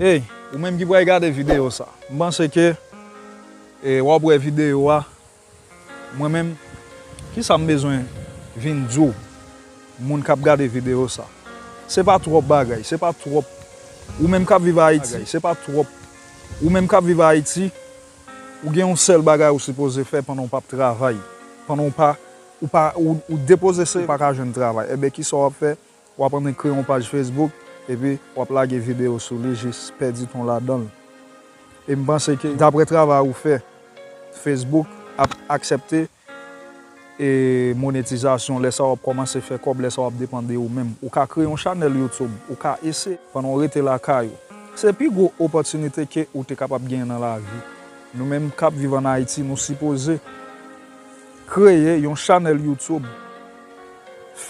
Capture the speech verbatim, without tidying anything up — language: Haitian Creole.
Hey, ou menm ki pral gade videyo sa, m panse ke e, w ap wè videyo a. Mwen menm, kisa m bezwen vin di w, moun k ap gade videyo sa? Se pa twòp bagay, se pa twòp. Ou menm k ap viv Ayiti, se pa twòp. Ou menm k ap viv Ayiti, ou gen yon sèl bagay ou sipoze fè pandan w p ap travay, pandan w pa, ou pa, ou, ou depoze se, ou pa ka jwenn travay. Ebyen, kisa w ap fè? W ap annik kreye yon paj Facebook, epi w ap lage videyo sou li, jis pèdi tan w ladan l. E m panse ke, daprè travay ou fè, Facebook ap aksepte e monetizasyon, lè sa w ap kòmanse fè kòb, lè sa w ap depann de ou menm. Ou ka kreye yon chanèl YouTube, ou ka eseye pandan w rete lakay ou. Se pi gwo opòtinite ke ou te kapab genyen nan lavi. Nou menm k ap viv ann Ayiti, nou sipoze kreye yon chanèl YouTube